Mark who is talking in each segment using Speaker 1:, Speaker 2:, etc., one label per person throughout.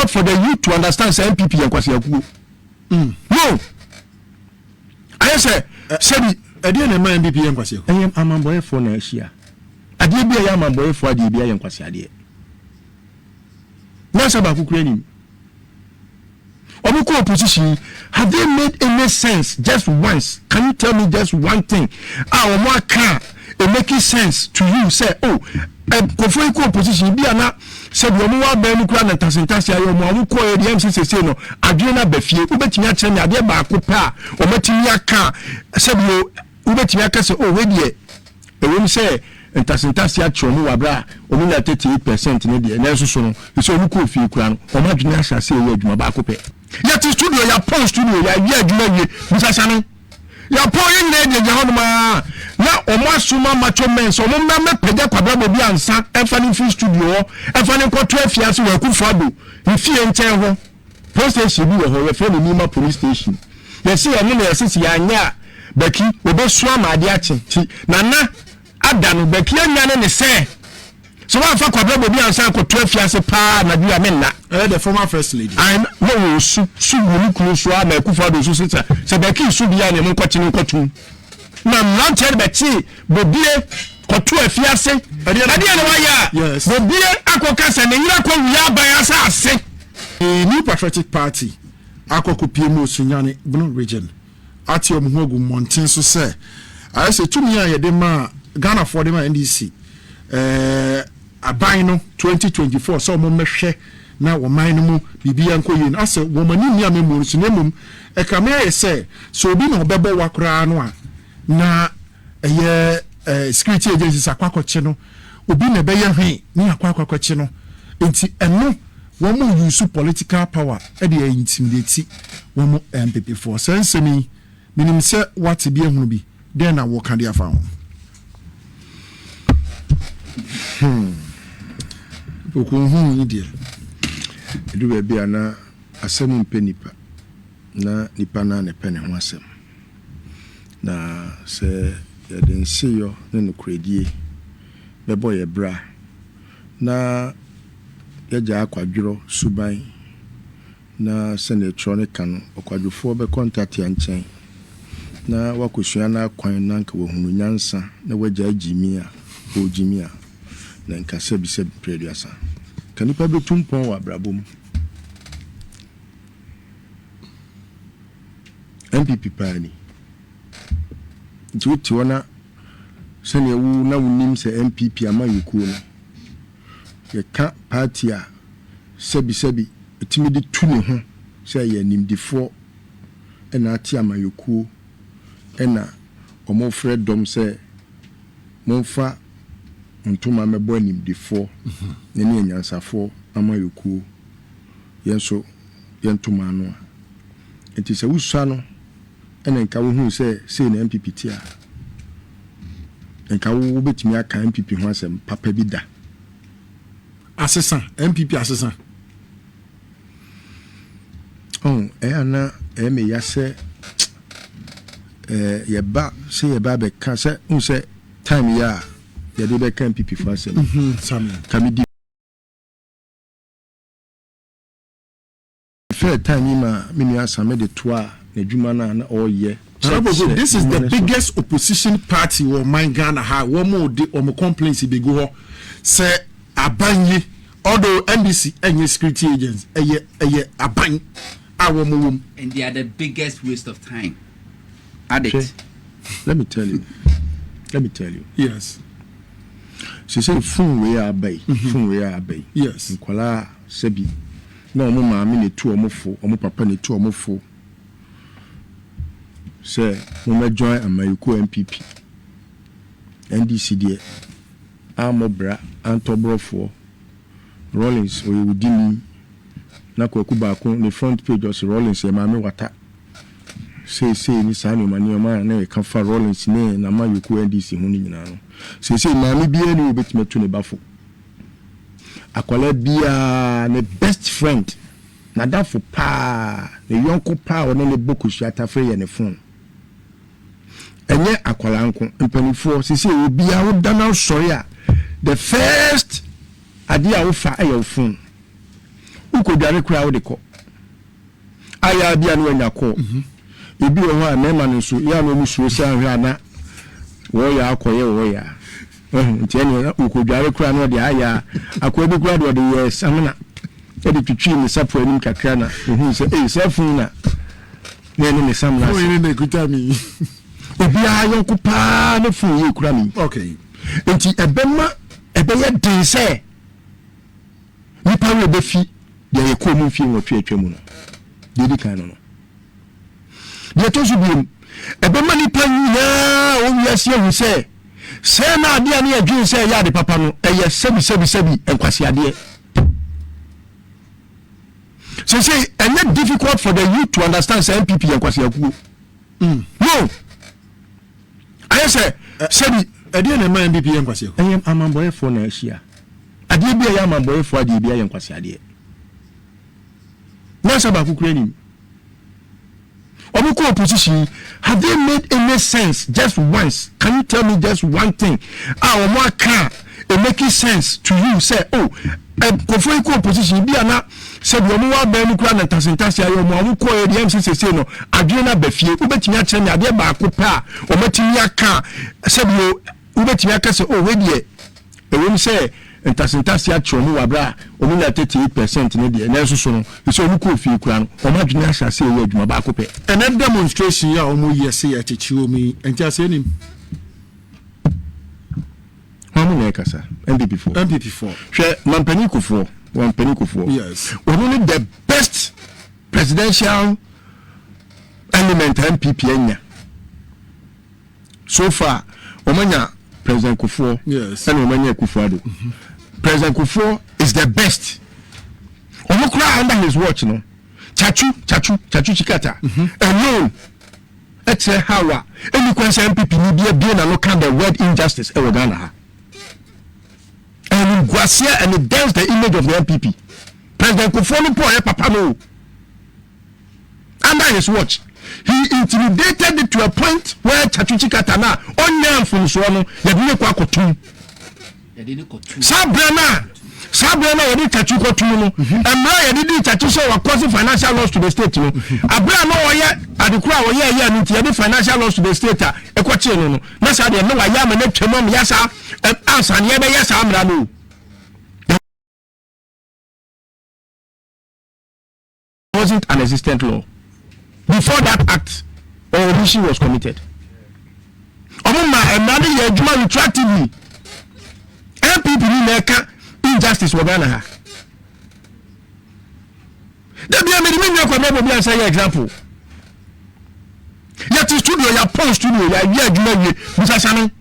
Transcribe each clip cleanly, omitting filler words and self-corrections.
Speaker 1: difficult for the youth to understand sɛ NPP yɛ nkwasiakuo. No, ayɛ sɛ sɛbi.
Speaker 2: Ɛdeɛ na ɛma NPP yɛ nkwasiakuo?
Speaker 1: Ɛyɛ amambɔyɛfoɔ na ahyia adeɛ bi a ɛyɛ amambɔyɛfoɔ adeɛ bi ayɛ nkwasiadeɛ. Nyansa baako kura nim. Wɔn kɔ opposition, have they made any sense just once? Can you tell me just one thing a wɔn aka a it making sense to you sɛ, oh, nkurɔfoɔ yi kɔ opposition bi a na sɛbi wɔn wɔ abɛn mu kura na ntasentase ayɛ wɔn a wɔn kɔ yɛ deɛ ɛm sɛ sese no adwene no aba fie? Wobɛtumi akyerɛ me adeɛ baako pɛ a wɔn atumi aka a sɛbi o wobɛtumi aka sɛ, oh, wei deɛ, ɛwɔ sɛ ntasentase akyerɛ wɔn wɔ abere a wɔn nya 38% ne deɛ, nanso so no sɛ wɔn kɔ fie kura no, wɔn adwene ahyɛ ase ɛyɛ adwuma baako pɛ. Yɛte studio, yɛapɔn studio, yɛawie adwuma wie, bisasa no yɛapɔn, yɛn nyinaa gyinagyina hɔnom a na wɔn asoma macho men sɛ wɔn mmɛ mɛpagya Kwabena Bobie Ansa ɛfa ne mfiri studio hɔ, ɛfa ne nkɔto afiase wɔ Akufo Addo ne fie nkyɛn hɔ. Police station bi wɔ hɔ, yɛfrɛ no Nima Police Station. Yɛsi ɛno na yɛsi si yɛanyɛ a bɛki wɔbɛsu ama adeɛ akye ti nana ada no bɛki anya ne sɛ wɔamfa Kwabena Bobie Ansa akɔto afiase paa anadwo a menna.
Speaker 2: Ɛyɛ the former First Lady.
Speaker 1: Ayi na wɔ su su gu ne kunu so a na Akufo Addo so sɛ bɛki su bi a ne mu nkɔkye ne nkɔtum na mmeranteɛ no bɛkye Bobie kɔto afiase. Ɛdeɛ na wayɛ a Bobie akɔka sɛ ne yere akɔ wia aban asase.
Speaker 2: The New Patriotic Party akɔkɔpie mu Osunyane, Bono Region, ate ɔmo ho agu mmɔnten so sɛ ayɛ sɛ tumi a yɛde ma Ghanafoɔ de ma NDC aban no 2024 sɛ ɔmo mmɛhwɛ na wɔman no mu biribi nkɔ yie no, asɛ wɔn ani nni amammuo no so, na mmom ɛkame ayɛ sɛ obi na ɔbɛbɔ wa koraa no a na ɛyɛ security agencies akɔ akɔkye no, obi na ɛbɛyɛ hwee ne akɔ akɔkye no. Nti ɛno wɔn mo use political power ɛde intimidate wɔn mo NPP foɔ. Sɛ nsɛm yi, menim sɛ wate bi, ehunu bi, dɛn na wɔka de afa ho? Okunhun yi deɛ.
Speaker 1: Ɛdu baabi a na asɛm mpɛ nipa na nipa na ne pɛ ne ho asɛm, na sɛ yɛde nseyɔ ne nokoradie bɛbɔ yɛ bra na yɛgya akwadworɔ suban na sɛnea twerɛ no ka no, ɔkwadwofoɔ bɛkɔ ntatea nkyɛn na wakɔsua no akwan na nka wahunu nyansa na wagya agyimi a ɔgyimi a na nka sɛbisɛbi mprɛ 30 ka nipa bɛtu mpɔn wɔ abrabɔ mu. NPP paa ni nti wote hɔ na sɛnea wo na wonim sɛ NPP amanyɔkuo no, yɛka party a sɛbisɛbi ɛtumi de tu ne ho sɛ ɛyɛ nimdifoɔ ɛna ate amanyɔkuo ɛna ɔmofrɛ dɔm sɛ momfa ntoma mɛbɔ animdifoɔ ne ne anyansafoɔ amanyɔkuo, yɛn nso yɛn ntoma ano a, nti sɛ wosua no ɛna nka wohuu sɛ sei na NPP te a, nka wo wobɛtumi aka NPP ho asɛm papa bi da.
Speaker 2: Asesa, NPP asesa.
Speaker 1: Ɔn ɛyɛ ana ɛyɛ me ya sɛ yɛba sɛ yɛba abɛka sɛ n sɛ time yɛ a yɛde bɛka NPP fo asɛm.
Speaker 2: Sami.
Speaker 1: Ka medi fair time yi ma me nua Asame de toa n'adwuma no a na ɔreyɛ.
Speaker 2: Kyerɛ, this is the biggest opposition party wɔ ɔman Ghana ha. Wɔn mo de wɔn complaints bi gu hɔ sɛ aban yi, although NDC ɛnyɛ security agents, ɛyɛ aban a wɔn wɔ mu.
Speaker 3: And they are the biggest waste of time. Add it.
Speaker 1: Let me tell you. Let me tell you. Sɛ phone wei a aba yi, phone wei a aba yi. Nkwadaa sɛbi na wɔn maame na etu wɔn fo, wɔn papa na etu wɔn fo sɛ wɔn join amayiko NPP. NDC deɛ amɔ bra antɔborɔfoɔ. Rawlings ɔyɛ wudini na Kwaku baako ne front page ɔsɛ Rawlings yɛ maame wata seesei ne saa nneɛma nneɛma a na yɛka fa Rawlings ne n'amayɔkuo NDC ho no nyinaa no, seesei maame biara ni wɔbɛtumi atu ne bafo. Akwadaa biara ne best friend, n'adafo paa, ne yɔnko paa a ɔne ne bɔ kosua atafere yɛ ne phone. Ɛnyɛ akwadaa nko, mpanimfoɔ seesei obiara woda na asɔre a, the first adeɛ a wofa yɛ wo phone. Wokɔdware koraa wode kɔ. Ayɛ a bi a na wanya kɔɔ. Ebi wɔ hɔ a mmarima no nso, yɛ a na wɔn suro sɛ ahwɛ a na wɔreyɛ akɔyɛ wɔreyɛ a. Wahu? Nti ɛneɛ wokɔdware koraa na ɔde ayɛ a, akoa bi koraa deɛ ɔde yɛɛ samina de twitwii ne sapo anim kakra na ohuu sɛ ei saa funu na na ɛne ne samina ase.
Speaker 2: Fon yi na ekuta mi yi.
Speaker 1: Obiara yɔnko paa ne fon yi ekura mi yi.
Speaker 2: Okay.
Speaker 1: Nti ɛbɛma ɛbɛyɛ den sɛ nipa werɛ bɛfi deɛ yɛkɔɔ mu mfie nwɔtwe atwa mu no. Deɛ edi kan no no. Deɛ ɛtɔ so biom, ɛbɛma nnipa nyinaa a wɔwɔ wiase ahu sɛ, sɛɛ na adeɛ a ne yɛdwene sɛ ɛyɛ ade papa no, ɛyɛ sɛbisɛbisɛbi nkwaseadeɛ. Seesei, ɛnyɛ difficult for the youth to understand sɛ NPP yɛ nkwaseakuo. Mm. No. Ayɛ sɛ sɛbi.
Speaker 2: Ɛdeɛ na ɛma NPP yɛ nkwaseakuo?
Speaker 1: Ɛyɛ amambɔyɛfoɔ na ahyia. Adeɛ bi a ɛyɛ amambɔyɛfoɔ adeɛ bi ayɛ nkwaseadeɛ. Nyansa baako koraa nim. Wɔn kɔ opposition yi, have they made any sense just once? Can you tell me just one thing a wɔn aka a it making sense to you sɛ oh nkurɔfoɔ yi kɔ opposition bi a na sɛbi wɔn wɔ abɛn mu koraa na ntasentase ayɛ wɔn a wɔn kɔɔ yɛ deɛ ɛm sɛ sese no adwene no aba fie. Wobɛtumi akyerɛ me adeɛ baako pɛ a wɔn atumi aka a sɛbi o Wobɛtumi aka sɛ, Oh, wei deɛ, ɛwom sɛ ntasentase akye wɔn wɔ berɛ a wɔnyaa 38 percent no deɛ, nanso so no, ɛsɛ sɛ wɔkɔɔ fie koraa no, wɔn adwene ahyɛ aseɛ reyɛ adwuma baako pɛ.
Speaker 2: Ɛnɛ demonstration yi a wɔn yɛ se yɛkyekyere wɔn yi, nteaseɛ nim.
Speaker 1: Hwan mu na ɛkasa? NPP foɔ.
Speaker 2: NPP foɔ.
Speaker 1: Hwɛ, Mampanin Kufuor, Mampanin Kufuor.
Speaker 2: Yes.
Speaker 1: Ɔno ne the best presidential element a NPP anya. So far wɔn anya President Kufuor ɛna wɔn anya Akufo Addo. President Kufuor is the best. Wɔn koraa under his watch no, Chachu Chachu Chachu Chikata mhm. alone ɛkyerɛ how a ɛni kwan sɛ NPP ni bi abie na no ka the word injustice ɛwɔ Ghana ha. Ɛnimguaseɛ and it dents the image of the NPP. President Kufuor no po ɔyɛ papa no. Under his watch, he intimidated it to a point where Tsatsu Tsikata no a ɔnyɛɛ mfomsoɔ no, yɛde no kɔ akɔtom. Saa berɛ no a saa berɛ no a yɛde Tsatsu kɔtom no, mmerɛ a yɛde dii Tsatsu sɛ wakɔse financial loss to the state no, aberɛ a na ɔyɛ adekoro a ɔyɛ ɛyɛ no nti yɛde financial loss to the state a ɛkɔkyee no no, na saa deɛ na wayɛ ama no atwam ama yɛ saa ansa na yɛbɛyɛ saa mmara no o. wasn't an existent law before that act or omission was committed. Ɔmo ma mmara no yɛ adwuma retroactively. NPP ni na ɛka injustice wɔ Ghana ha. Dabi a mede me nua Kwabena Bobi ansa yɛ example. Yɛte studio, yɛapɔn studio, yɛawie adwuma wie, bisa Same.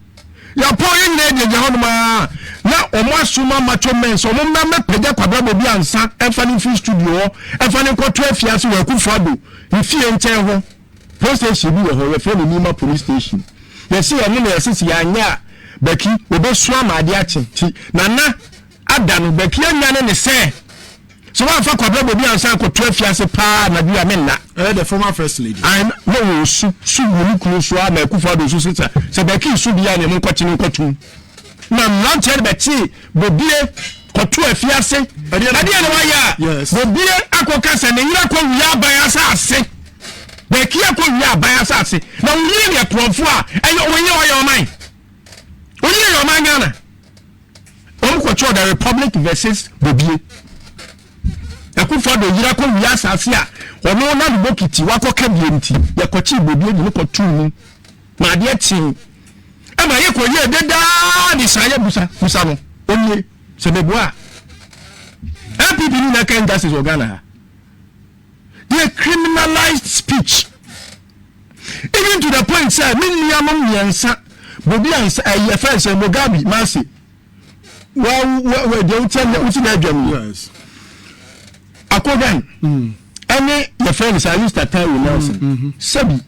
Speaker 1: Yɛapɔn yɛn nyinaa gyinagyina hɔnom ara na wɔn asoma macho men sɛ wɔn mmra mmɛpagya Kwabena Bobi ansa ɛmfa no mfiri studio hɔ ɛmfa no nkɔto afiase wɔ Akufo Addo ne fie nkyɛn hɔ. Police station bi wɔ hɔ, yɛfrɛ no Nima Police Station. Yɛse ɛno na yɛse sɛ yɛanyɛ a Baki wɔbɛsu ama adeɛ akye nti Nana Ada no Baki anyane ne sɛ Sɛ woamfa Kwabena Bobi ansan ankɔto afiase paa anadwo yi a, menna.
Speaker 2: Ɛyɛ the former first lady.
Speaker 1: Ae, na ɔresu, su gu ne kunu so ara ma Akufo Addo nso se sɛ sɛ Becky resu deɛ a neɛ monkɔkye no nkɔtom. Na mmeranteɛ no bɛkyee Bobie kɔtoo afiase. Ɛdeɛn na wayɛ a
Speaker 2: Yes.
Speaker 1: Bobie akɔka sɛ ne yere akɔwia aban asase. Becky akɔwia aban asase. Na wo yere yɛ korɔmfoɔ a, ɛyɛ wo yere ɔyɛ ɔman? Wo yere yɛ ɔman Ghana? Wɔn kɔ kyerɛw the republic versus bobie. Akufo Addo yere akɔ wia asase a ɔno na ne bokiti wakɔ ka bie nti yɛkɔkyee bobie de no kɔ tuu mu ma adeɛ kyee ɛma yɛ kɔ yɛ dedaa de saa yɛ busa busa no onie sɛ meboa a NPP ni na ɛka injustice wɔ Ghana ha. They criminalized speech even to the point sɛ me nuanom mmiɛnsa bobi ansa ɛyɛ eh, fɛn sɛ Mugabe Mase wa wa wa deɛ wotia ne wosi na adwam yi
Speaker 2: Yes.
Speaker 1: akogan ɛne yɛfrɛ no sɛ Ayusta Tayo Nelson sɛbi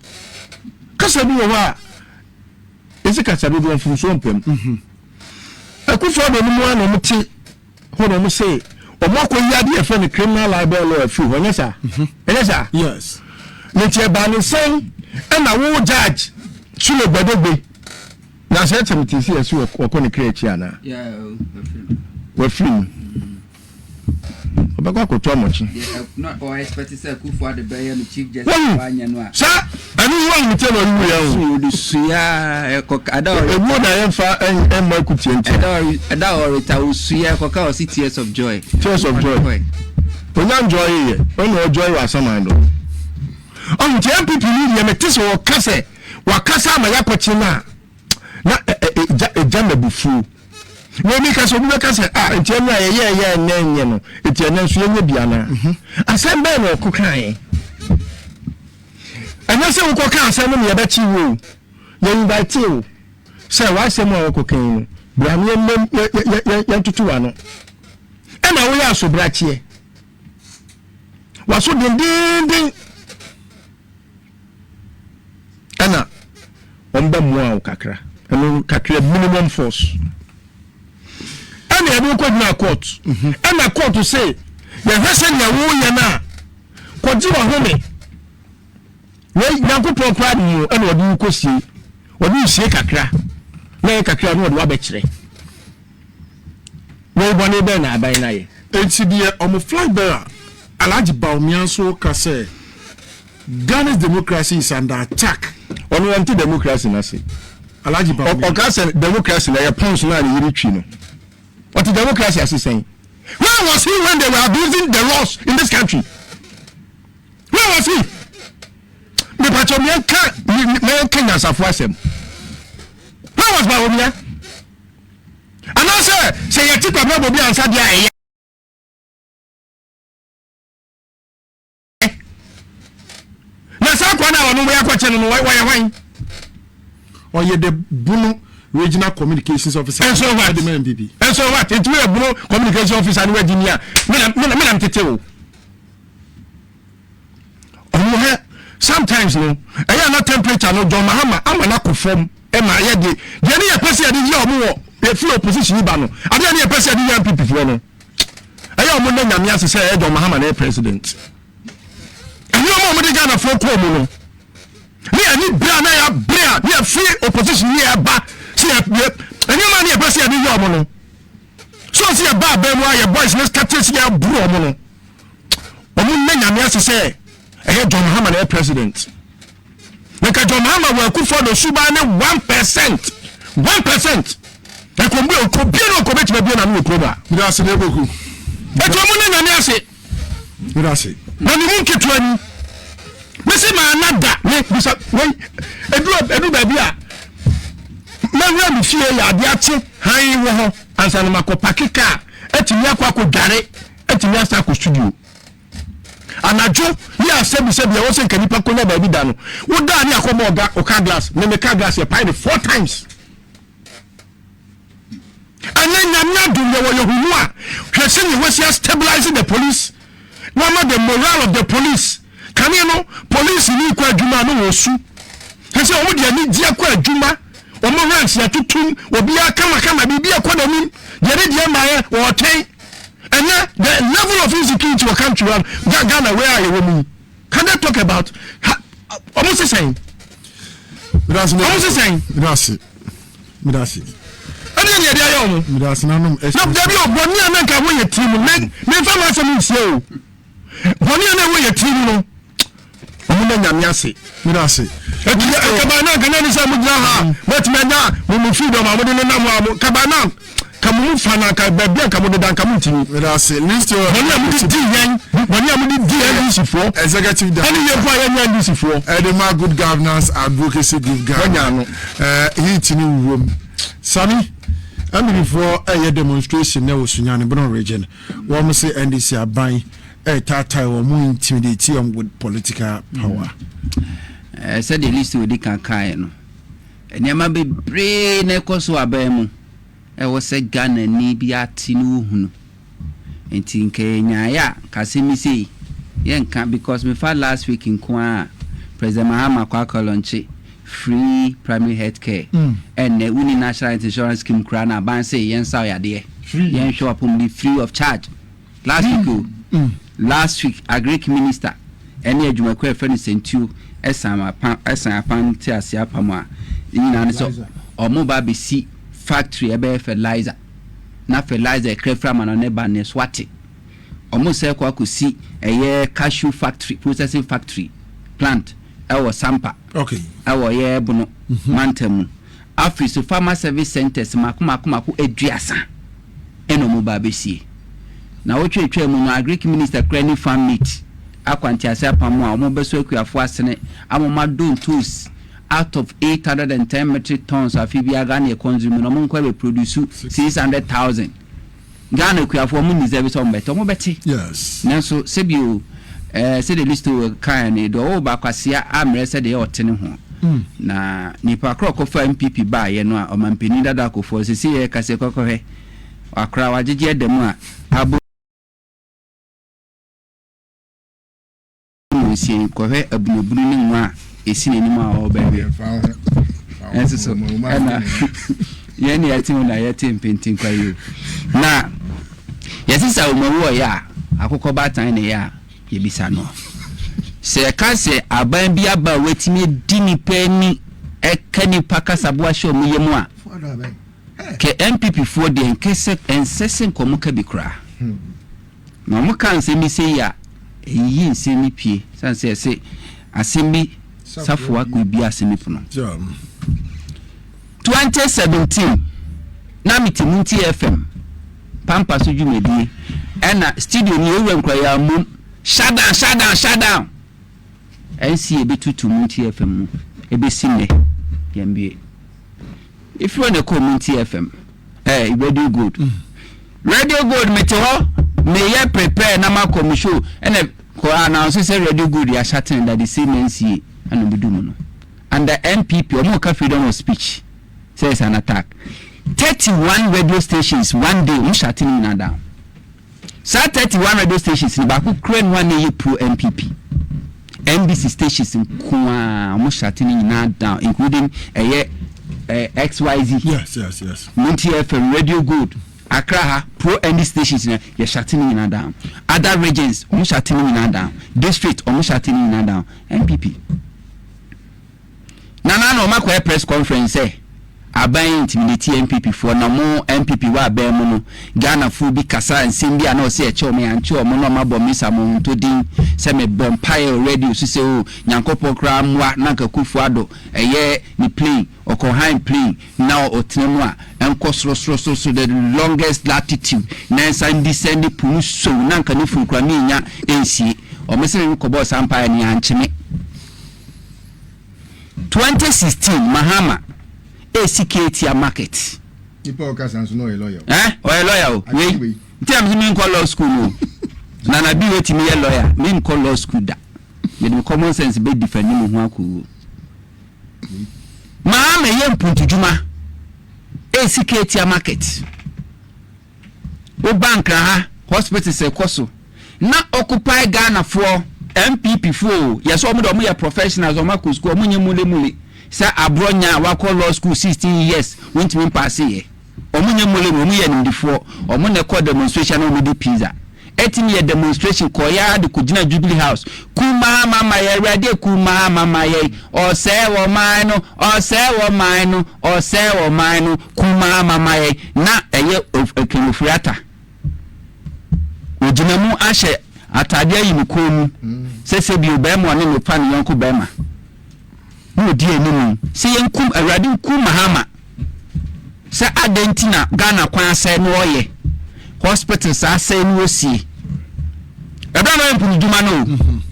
Speaker 1: kasa bi wɔ hɔ a ɛsi kasa dodoɔ mfomsoɔ mpam Akufo Addo no mu a na wɔte hɔ na wɔn se wɔn akɔ yi adeɛ yɛfrɛ no criminal libel law afiri hɔ, ɛnyɛ saa? Ɛnyɛ saa?
Speaker 2: Yes.
Speaker 1: Ne nti ɛbaa ne sɛn ɛna wo judge Sule Gbadegbe na sɛ ɛkyɛ mete sɛ yɛse wɔkɔ ne kra akyi anaa? Wafiri mu. Ɔbɛkɔ akɔto amɔkye. Wahu saa ɛno yi wahu metie na ɔde wuiɛ o. Ewuo na yɛmfa ɛmmɔ akutie nti.
Speaker 3: Ɛda ɔreta osuiɛ kɔka ɔsi tears of joy.
Speaker 1: Tears of joy. Onya njoy yɛ ɔna ɔjoy wɔ asaman do. Ɔhu nti NPP ni deɛ mete sɛ ɔka sɛ wakasa ama yɛakɔkye no a na ɛgya ɛgya m'abufuo. Na obi ka sɛ obi bɛka sɛ ah nti ɛno a yɛyɛ ɛyɛ ɛnɛ nyɛ no nti ɛnɛ nso yɛnyɛ bi anaa mhm. Asɛm bɛn na ɔko kaeɛ? Ɛnyɛ sɛ wokɔ ka asɛm no na yɛbɛkye wo o, yɛ invite wo sɛ w'asɛm a wɔkɔ kan no bra ne yɛntoto w'ano, ɛna woyɛ asobrakyeɛ waso dendenden ɛna wɔn bɛ mmoa wo kakra, ɛno kakra minimum force ɛna yɛde wokɔ gyina court mhm. Ɛna court se yɛhwɛ sɛ nea woyɛ no a kɔgye wahome wei nyankopɔn koraa de mu ɛna ɔde wo kɔsie, ɔde wo sie kakra na ɛyɛ kakra na ɔde wabɛkyerɛ wei bɔne bɛn na aban no ayɛ.
Speaker 2: Enti deɛ ɔmo flag bearer Alhaji Bawumia nso ka sɛ Ghana's democracy is under attack.
Speaker 1: Ɔno ɔnte democracy no ase.
Speaker 2: Alhaji Bawumia.
Speaker 1: Ɔka sɛ democracy no ɛyɛ pons no a ne yere twi no. Ɔte democracy ase sɛn? Where was he when they were abusing the laws in this country? Where was he? Mepatwa meɛnka meɛnka nyansafo asɛm. Where was Bawumia? Anaasɛ sɛ yɛte Kwabena Bobi ansa deɛ a ɛyɛ. Na saa akwa no a ɔno wɔyɛ akɔkyɛ no no wɔyɛ hwan?
Speaker 2: Ɔyɛ the Bono regional communications officer.
Speaker 1: And so what? And so what? Nti woyɛ Bono communication officer ne wagye ni a mena mtete wo. Ɔno hɛ sometimes no ɛyɛ na temperature no John Mahama ama no akɔ fam ɛma yɛ de deɛ ne yɛpɛ sɛ yɛde yɛ ɔmo wɔ yɛfiri opposition yi ba no adeɛ ne yɛpɛ sɛ yɛde yɛ NPP foɔ no ɛyɛ ɔmo nna nyame ase sɛ ɛyɛ John Mahama na ɛyɛ president. Nneɛma a wɔde Ghanafoɔ kɔɔ mu no ne ani bere a na yɛabere a ne yɛfiri opposition ne yɛba sɛ yɛ nneɛma ne yɛpɛ sɛ yɛde yɛ ɔmo no so sɛ yɛba abɛn mu a yɛ boys ne starte sɛ yɛaboro ɔmo no, ɔmo nna nyame ase sɛ ɛyɛ John Mahama na ɛyɛ president. Na nka John Mahama wɔ Akufo-Addo suban ne 1%, 1% ɛkɔmbu ɔkɔ bie na ɔkɔ bɛtumi abie n'ano wɔ kurom a.
Speaker 2: Meda ase na eboku.
Speaker 1: Eti ɔmo nna nyame ase.
Speaker 2: Meda ase.
Speaker 1: Na ne mu nketewa ni. Mesi maa na da me bisa wei edu edu baabi a mɛwura me fie yɛ ade akye han wɔ hɔ ansa na makɔ pake kaa atumi akɔ akɔ dware atumi asa akɔ studio. Anadwo ne asɛbisɛbi a ɛwɔ sɛ nka nipa konya baabi da no, wodaa ne akɔbɔ ɔga ɔka glass, me me car glass yɛ pae ne four times. Ɛnɛ nyame adom yɛwɔ yɛ huhu a hwɛ sɛnea wɔasi a stabilize the police na ama the morale of the police. Kane no police ni kɔ adwuma no wɔ su. Hwɛ sɛ wɔn de anigyeɛ kɔ adwuma, wɔn ranks yɛtotom, obiara kamakama, biribi ɛkɔ n'anim, deɛ ne deɛ mmaeɛ wɔɔtwɛn. Ɛnɛ the level of insecurity wɔ country wa Ghana wei a yɛwɔ mu yi, can they talk about wɔn sesɛn? Wɔn sesɛn?
Speaker 2: Medase, medase.
Speaker 1: Ɛdeɛ ne yɛde ayɛ wɔn.
Speaker 2: Medase nanom.
Speaker 1: Na dabi o, bɔnne a na nka ɛwɔ yɛ tiri mu, me memfa m'asɛm nsie o. Bɔnne a na ɛwɔ yɛ tiri mu no, wɔn na nyame ase.
Speaker 2: Medase.
Speaker 1: Eti nkaba na nka na ne sɛ mo gyina ha, mo atumi anya mo mo freedom a mo de ne nam a mo nkaba na ka mo mu fa na nka baabi a nka mo deda nka mo ntumi.
Speaker 2: Medase. List your.
Speaker 1: Bɔnne a mo de di yɛn, bɔnne a mo de di NDC foɔ.
Speaker 2: Executive
Speaker 1: director. Ɛne yɛn mpo a yɛnyɛ NDC foɔ.
Speaker 2: Ɛde ma good governance advocacy group Ghana.
Speaker 1: Wɔnya ano.
Speaker 2: Ɛɛ heat ni wuom. Sami, NPP foɔ ɛyɛ demonstration na wɔ Sunyani Bono region. Wɔn se NDC aban ɛɛtaataa wɔn, mo intimidate wɔn with political power.
Speaker 3: Ɛɛ sɛdeɛ list odi kan kaeɛ no, nneɛma bebree na ɛkɔ so aban mu ɛwɔ sɛ Ghana ni bi ate ne ohunu. Nti nka yɛnyaeɛ a nka asɛm yi sei yɛnka because mefa last week nko ara President Mahama kɔ akɔ launch free primary health care. Ɛnnɛ wonni national health insurance scheme koraa na aban se yɛnsa wo yadeɛ, yɛnhwɛ w'apɔmuden free of charge. Last week o, last week agric minister ɛne adwumakuo a yɛfrɛ no Sentuo ɛsan apa ɛsan apan te ase apam a ne nyinaa ne sɛ ɔmo ba abɛsi factory ɛbɛyɛ fertilizer na fertilizer ɛkra firi amanɔne ba ne so ate. Ɔmo sɛ kɔ akɔsi ɛyɛ cashew factory, processing factory plant ɛwɔ Sampa. Ɛwɔ yɛ Bono mantam mu. Afei so farmer service centres mako mako mako 30 ɛna ɔmo ba abɛsie. Na wotwetwaa mu no, Agric minister kura ne farm mate akwantease apam a ɔmo bɛso akuafoɔ asene ama ɔmo adɔ ntoos out of 810 metric tons afe biara Ghana yɛ consume no, ɔmo nkɔ bɛ produce 600,000. Ghana akuafoɔ, ɔmo deserve sɛ ɔmo bɛte, ɔmo bɛte. Nanso sɛbio sɛdeɛ Listo kan ne deɛ ɔwɔ baakwasia ammerɛ sɛdeɛ ɔte ne ho na nipa korɔ kɔfa NPP baayɛ no a, ɔmampanin dada akɔfoɔ sɛsi yɛ kase kɔkɔhwɛ akora wagyegye ɛda mu a abo mu nsia kɔhwɛ abunabunu ne nwa a ɛsi n'anim a ɔrebɛhwɛ. Ɛnso so ɛna yɛn ne yɛte mu na yɛte mpenten kwa yi o, na yɛsi sɛ ɔmawu ɔyɛ a akokɔ baatan ne yɛ a yɛbisa no sɛ yɛka sɛ aban bi aba a watumi adi nipa ani, ɛka nipa kasaboa hyɛ ɔmo yɛ mu a, kɛ NPP foɔ deɛ nkɛsɛ ɛnsɛ sɛ nkɔmɔ ka bi koraa na ɔmo ka nsɛm bi sɛ yi a ɛyiyi nsɛm bi pie san sɛ ɛsɛ asɛm bi safoa kɔ bi asɛm bi pono. 2017 na mete Muntie FM Pampa so dwumadie, ɛna studio no yɛwura nkura yɛ amom shut down, shut down, shut down. NCA bɛtutu Muntie FM mu, ɛbɛsi nnɛ yɛn bie. Efiri hɔ na ɛkɔɔ Muntie FM, Radio Gold. Radio Gold, mete hɔ meyɛ prepare na makɔ me show, ɛna kɔ announce sɛ Radio Gold yɛ ahyɛten da the same NCA ɛna ɔbɛdu mu no under NPP. Ɔmo ka freedom of speech sɛ it's an attack. 31 radio stations, one day ɔmo shut ne nyinaa down. Saa 31 radio stations ni baako kura nu a na ɛyɛ pro NPP, NDC stations nko a ɔmo shut ne nyinaa down, including ɛyɛ XYZ, Muntie FM, Radio Gold, Accra ha pro ND stations na yɛ shut ne nyinaa down. Other regions, ɔmo shut ne nyinaa down. District, ɔmo shut ne nyinaa down. NPP nana na ɔmo akɔyɛ press conference sɛ aban intimidate NPP foɔ na mo NPP wɔ aban mu no, Ghanafoɔ bi kasa nsɛm bi a na ɔsɛ ɛkyɛ ɔmo yɛankyɛ ɔmo na ɔmo abɔ misa mo nto din sɛ mebɔ mpaeɛ already osu sɛ o Nyankopɔn koraa mmoa na nka Akufo Addo ɛyɛ ne plane ɔkɔ han plane na ɔtena mu a ɛnkɔ soro the longest latitude na nsan descend po no so na nka ne funu kora ne nya ɛnsie. Ɔmo sɛ me kɔbɔɔ saa mpaeɛ no yɛankyeme. 2016 Mahama esi Kejetia Market.
Speaker 1: Nipa ɔkasa nso na ɔyɛ lawyer.
Speaker 3: Ɛ ɔyɛ lawyer o. Wei nti na mi nkɔ law school o. Nana bi wetumi yɛ lawyer, mi nkɔ law school da. Mede mi common sense bɛ defend mi ho akɔ. Mahama yɛ mpuntudwuma esi Kejetia Market. Wo bank ha hospital sɛ kɔ so na occupy Ghanafoɔ NPP foɔ o, yɛsɛ ɔmo de ɔmo yɛ professionals, ɔmo akɔ school, ɔmo nyɛ mulemule sɛ aborɔ nya a wakɔ law school 16 years wɔntumi mpaase. Yɛ ɔmo nyɛ mulemule, ɔmo yɛ nimdifoɔ. Ɔmo na ɛkɔ demonstration na ɔmo di pizza ɛtumi yɛ demonstration kɔya de kɔgyina Jubilee House kumaa mama yɛ Awurade kumaa mama yɛ ɔsɛɛ wɔ man no, ɔsɛɛ wɔ man no, ɔsɛɛ wɔ man no, kumaa mama yɛ. Na ɛyɛ Ken Ofori-Atta ogyina mu ahyɛ ataadeɛ ayi ne kɔn mu sɛ sɛ bi bɛrima ɔne ne fa ne yɔnko bɛrima na odi anim sɛ yɛnkum Awurade nkum Mahama sɛ adɛn nti na Ghana kwan asɛe no, ɔyɛ hospital saa asɛe no, wɔsie ɛbɛrɛ na ɔyɛ mpunudwuma no o.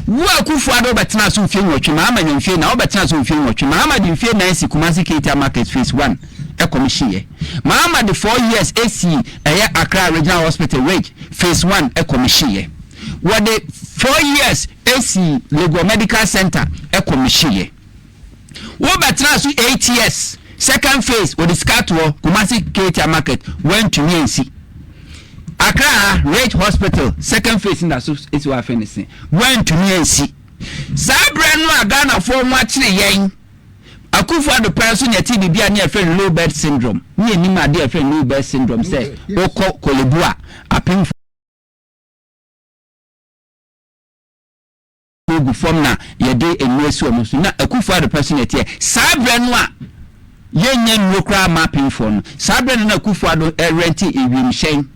Speaker 3: Wo Akufo Addo wobɛtena so mfie 8, Mahama nya mfie na wobɛtena so mfie 8. Mahama de mfie 4 si Kumasi Kejetia Market phase one ɛkɔmihyiɛ. Mahama de 4 years esi ɛyɛ Accra Regional Hospital Ridge phase one ɛkɔmihyiɛ. Wɔde 4 years esi Legon Medical Center ɛkɔmihyiɛ. Wobɛtena so 8 years, second phase wɔde sika toɔ Kumasi Kejetia Market wɔntumi ansi. Accra ha Ridge Hospital second phase na so esi wɔ afɛ ne se wɔntumi ansi. Saa berɛ no a Ghanafoɔ ho akyere yɛn, Akufo Addo pɛn so na yɛte biribi a ne yɛfrɛ no low bed syndrome, ne yɛnim adeɛ yɛfrɛ no low bed syndrome sɛ wokɔ Korle Bu a apemfo gu fam na yɛde nnuro asi wɔn so. Na Akufo Addo pɛ so na ɛteɛ saa berɛ no a yɛnyɛ nnuro koraa ma apemfoɔ no. Saa berɛ no na Akufo Addo ɛrɛnte ewiemhyɛn.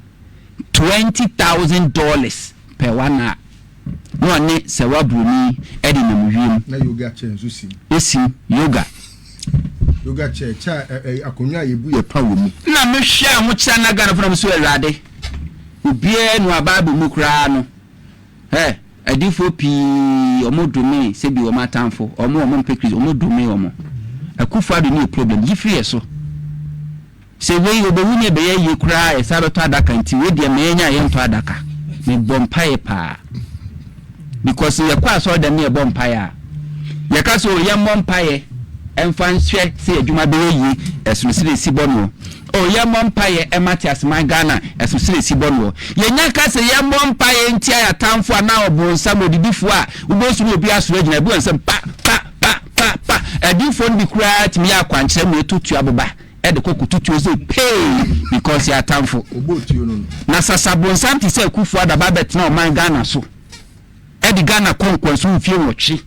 Speaker 3: $20,000 per one hour na ɔne Sɛwa Broni de nam wiem.
Speaker 1: Na yoga chair nso sim.
Speaker 3: Esim, yoga.
Speaker 1: Yoga chair, chair ɛ ɛ akonnwa a yɛbu yɛ pa wɔ mu.
Speaker 3: Na mehwɛ ahokyerɛ na Ghanafoɔ na me so Awurade, obiara nu a Bible mu koraa no, hɛ, adiyifoɔ pii wɔn domee sɛbi wɔn atamfo, wɔn a wɔn mpɛ Kristo, wɔn domee wɔn. Akufo Addo ne yɛ problem, yi firi yɛ so. Sɛ wei obewu ne ɛbɛyɛ yie koraa a yɛsan bɛtɔ adaka nti wei deɛ ma yɛnya a yɛntɔ adaka. Mebɔ mpaeɛ paa because yɛkɔ asɔre dɛm ne yɛbɔ mpaeɛ a yɛka sɛ o yɛmmɔ mpaeɛ ɛmfa nhwɛ sɛ adwuma bɛyɛ yie ɛsono sɛ ɛsi bɔ noɔ o yɛmmɔ mpaeɛ ɛma te aseman Ghana ɛsono sɛ ɛsi bɔ noɔ yɛnya ka sɛ yɛmmɔ mpaeɛ ntia yɛ atamfo anaa ɔbonsam odidifoɔ a wobɛsu ne obi asoro agyina ebi wɔ nsɛm pa pa pa pa pa adiifoɔ no bi koraa tumi yɛ akwankyerɛ ma ɛtɔ tua boba de kɔ koto tuo sɛ pee because yɛ atamfo. Na sasabonsam te sɛ Akufo Addo aba abɛtena ɔman Ghana so de Ghana kɔ nkoasom mfie nwɔtwe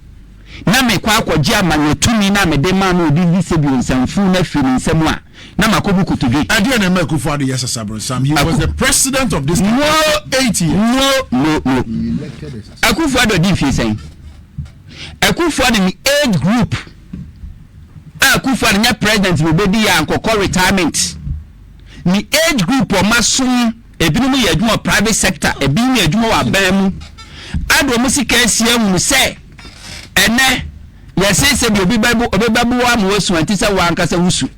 Speaker 3: na mekɔ akɔgye amanyɔ tumi no a mede maa no ɔde di sɛbio nsɛmfuu no afiri ne nsam a na makɔbu kotodwe.
Speaker 2: Ɛdeɛn na ɛma Akufo Addo yɛ sasabonsam? He was the president of this country for 8 years.
Speaker 3: No, no, no. Akufo Addo adi mfie sɛn? Akufo Addo ne age group a Akufo Addo nyɛ president na obedi yɛ ankɔkɔ retirement. Ne age group ɔma som ebinom yɛ adwuma wɔ private sector, ebinom yɛ adwuma wɔ aban mu. Ade wɔn sika asi ahunu sɛ ɛnɛ yɛse sɛ bi obi bɛbo obi bɛboa ma wasu ante sɛ wankasa wusu.